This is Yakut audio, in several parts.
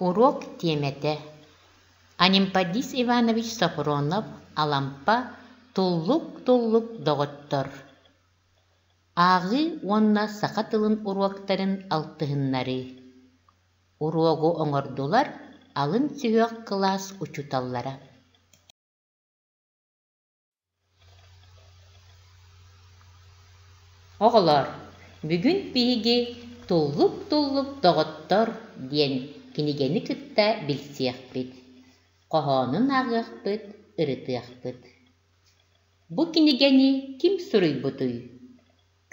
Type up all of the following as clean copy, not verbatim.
Уруок тиэмэтэ: Анемподист Иванович Софронов Алампа «Туллук-туллук доҕоттор» Ааҕыы уонна саха тылын уруоктарын алтыһыннарыы. Уруогу оҥордулар алын сүһүөх кылаас учууталлара. Оҕолоор, бүгүн биһиги «Туллук-туллук доҕоттор» диэн кинигэни кытта билсиэхпит, хоһоонун ааҕыахпыт, ырытыахпыт. Бу кинигэни ким суруйбутуй?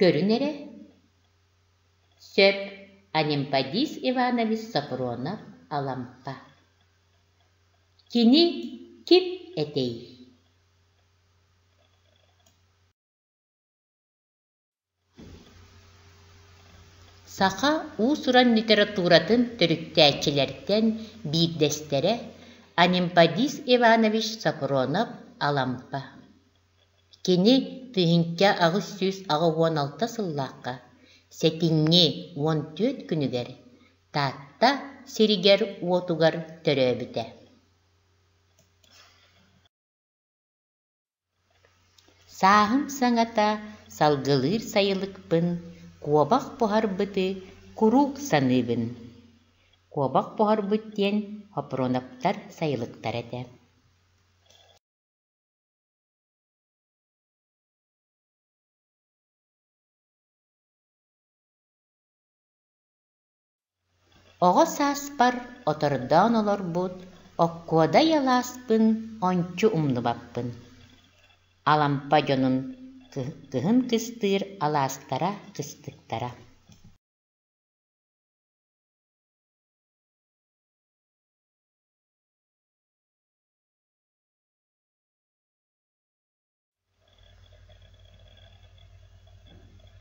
Көрүн эрэ. Сөп, Анемподист Иванович Софронов Алампа. Кини ким этэй? Саха уус-уран литературатын төрүттээччилэртэн биирдэстэрэ Анемподист Иванович Софронов Алампа. Кини 1886 сыллаахха сэтинньи 14 күнүгэр Таатта сиригэр-уотугар төрөөбүтэ. Сааһым саҥата салгылыыр сайылыкпын, куобах буһарбыты куруук саныыбын. Куобах буһарбыт диэн Хопроновтар сайылыктара этэ. Оҕо сааспар отордоон олорбут Оккуодай алааспын ончу умнубаппын. Алампа дьонун кыһын кыстыыр алаастара кыстыктара.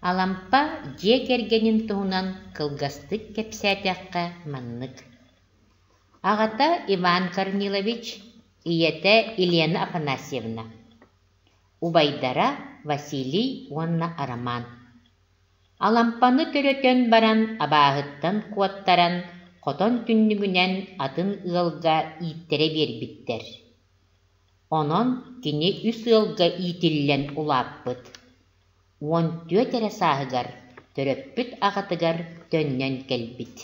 Алампа дьиэ кэргэнин туһунан кылгастык кэпсээтэххэ маннык: Аҕата Иван Корнилович, ийэтэ Елена Афанасьевна, убайдара Василий уонна Роман. Алампаны төрөтөн баран абааһыттан куоттаран, хотон түннүгүнэн атын ыалга ииттэрэ биэрбиттэр. Онон кини үс ыалга иитиллэн улааппыт. 14 эрэ сааһыгар төрөппүт аҕатыгар төннөн кэлбит.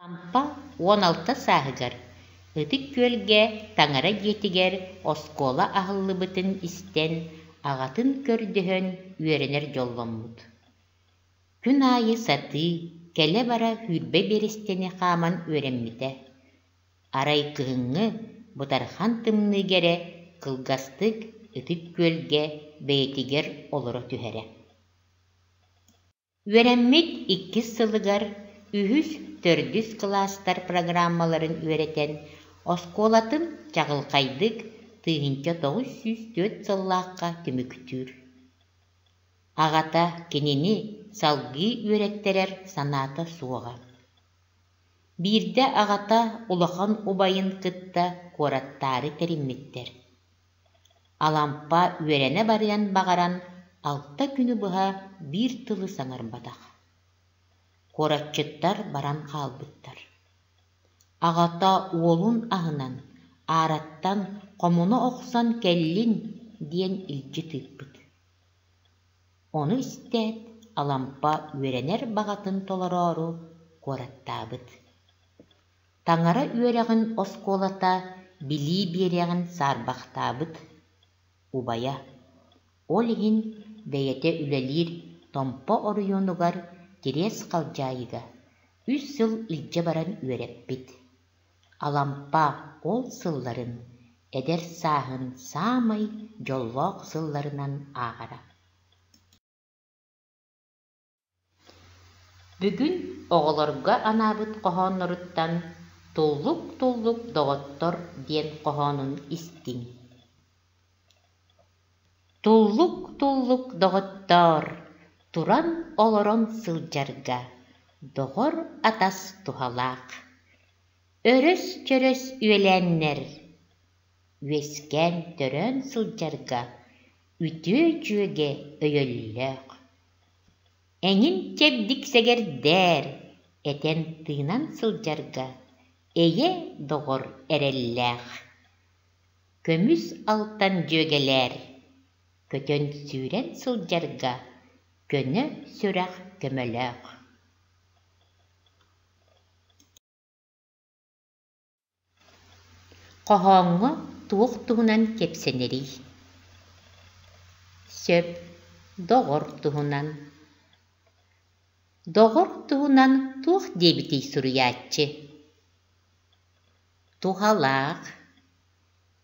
Алампа 16 сааһыгар Ытык Күөлгэ таҥара дьиэтигэр оскуола аһыллыбытын истэн, аҕатын көрдөһөн үөрэнэр дьолломмут. Күн аайы сатыы, кэлэ-бара сүүрбэ биэрэстэни хааман үөрэммитэ. Арай кыһыҥҥы бытархан тымныыга эрэ кылгастык Ытык Күөлгэ бэйэтигэр олоро түһэрэ. Үөрэммит иккис сылыгар үһүс, төрдүс кылаастар программаларын үөрэтэн, оскуолатын чаҕылхайдык 1904 сыллаахха түмүктүүр. Аҕата кинини салгыы үөрэттэрэр санаата суоҕа. Биирдэ аҕата улахан убайын кытта куораттаары тэриммиттэр. Алампа үөрэнэ барыан баҕаран алта күнү быһа биир тылы саҥарбатах. Куоратчыттар баран хаалбыттар. Аҕата уолун аһынан, аараттан хомуна охсон кэллин диэн илдьит ыыппыт. Ону истээт, Алампа үөрэнэр баҕатын толороору куораттаабыт. Таҥара үөрэҕин оскуолата билии биэриэҕин саарбахтаабыт убайа. Ол иһин бэйэтэ үлэлиир Томпо оройуонугар Кириэс Халдьаайыга үс сыл илдьэ баран үөрэппит. Алампа ол сылларын эдэр сааһын саамай дьоллоох сылларынан ааҕара. Бүгүн оҕолорго анаабыт хоһоонноруттан «Туллук-туллук доҕоттор» диэн хоһоонун истиҥ. Туллук-туллук доҕоттоор, туран-олорон сылдьарга доҕор-атас туһалаах. Өрөс-чөрөс үөлээннэр, үөскээн-төрөөн сылдьарга үтүө дьүөгэ өйөллөөх. Эҥин чэбдик сэгэрдээр, этэн-тыынан сылдьарга эйэ доҕор эрэллээх. Көмүс алтан дьүөгэлээр, көтөн-сүүрэн сылдьарга көнө сүрэх көмөлөөх. Хоһооҥҥо туох туһунан кэпсэнэрий? Сөп, доҕор туһунан. Доҕор туһунан туох диэбитий суруйааччы? Туһалаах,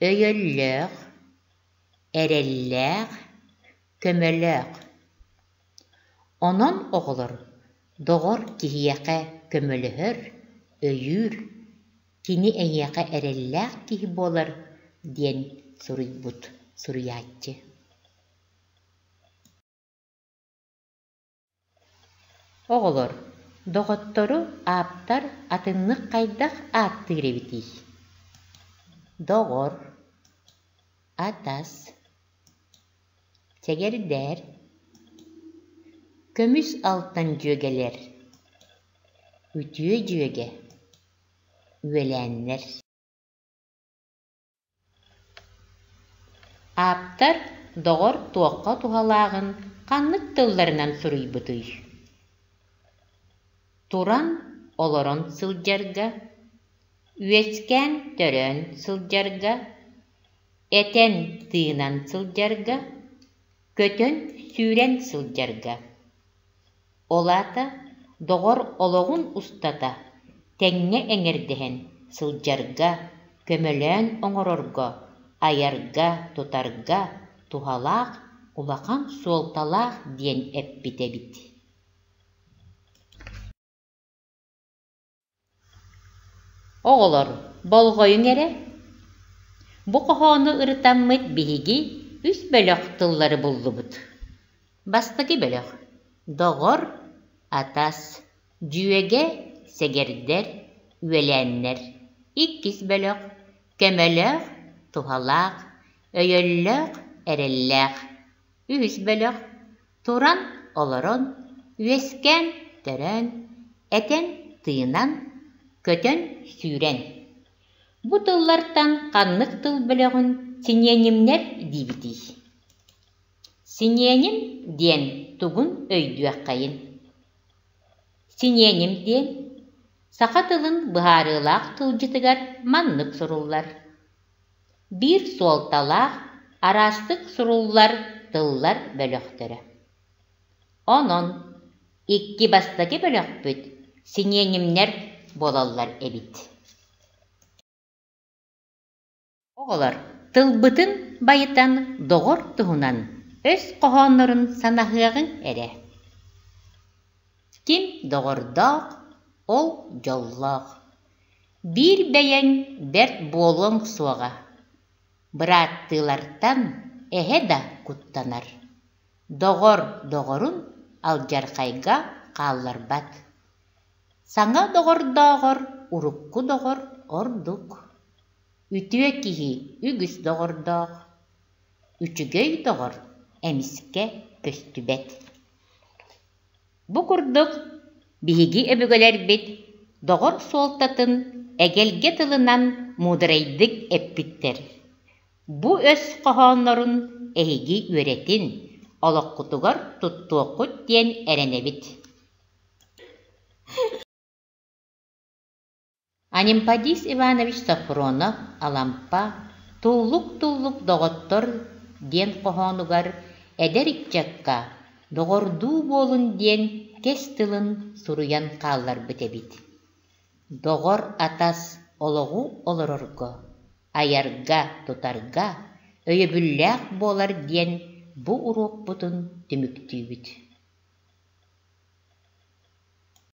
өйөллөөх, эрэллээх, көмөлөөх. Онон оҕолор доҕор киһиэхэ көмөлөһөр, өйүүр, кини эйиэхэ эрэллээх киһи буолар диэн суруйбут суруйааччы. Оҕолор, доҕоттору ааптар атыннык хайдах ааттыыр эбитий? Доҕор, атас, сэгэрдээр, көмүс алтан дьүөгэлэр, үтүө дьүөгэ, үөлээннэр. Ааптар доҕор туохха туһалааҕын ханнык тылларынан суруйбутуй? Туран, олорон сылдьарга, үөскээн-төрөөн сылдьарга, этэн-тыынан сылдьарга, көтөн-сүүрэн сылдьарга. Ол аата доҕор олоҕун устата тэҥҥэ эҥэрдэһэн сылдьарга, көмөлөөн оҥорорго, айарга-тутарга туһалаах, улахан суолталаах диэн эппит эбит. Оҕолор, болҕойуҥ эрэ, бу хоһоону ырытаммыт биһиги үс бөлөх тыллары буллубут. Бастакы бөлөх доҕор, атас, дьүөгэ, сэгэрдэр, үөлээннэр. Иккис бөлөх көмөлөөх, туһалаах, өйөллөөх, эрэллээх. Үһүс бөлөх туран, олорон, үөскээн, төрөөн, этэн-тыынан, көтөн-сүүрэн. Бу тыллартан ханнык тыл бөлөҕүн синиэнимнэр диибитий? Синиэним диэн тугун өйдүөххэйин. Синиэним диэн саха тылын быһаарыылаах тылдьытыгар маннык суруллар: Биир суолталаах, араастык суруллар тыллар бөлөхтөрө. Онон икки бастакы бөлөхпүт синиэнимнэр буолаллар эбит. Оҕолор тылбытын байытан доҕор туһунан өс хоһооннорун санаһыаҕыҥ эрэ. Ким доҕордоох, ол дьоллоох. Биир бэйэҥ бэрт буолуоҥ суоҕа. Бырааттыылартан эһэ да куттанар. Доҕор доҕорун алдьархайга хаалларбат. Саҥа доҕордооҕор урукку доҕор ордук. Үтүө киһи үгүс доҕордоох, үчүгэй доҕор эмискэ көстүбэт. Бу курдук биһиги өбүгэлэрбит доҕор суолтатын эгэлгэ тылынан муударайдык эппиттэр. Бу өс хоһооннорун эһиги үөрэтин, олоххутугар туттуоххут диэн эрэнэбит. Анемподист Иванович Софронов Алампа «Туллук-туллук доҕоттор» диэн хоһоонугар эдэр ыччакка доҕордуу буолун диэн кэс тылын суруйан хаалларбыт эбит. Доҕор-атас олоҕу олорорго, айарга-тутарга өйөбүллээх буолар диэн бу уруокпутун түмүктүүбүт.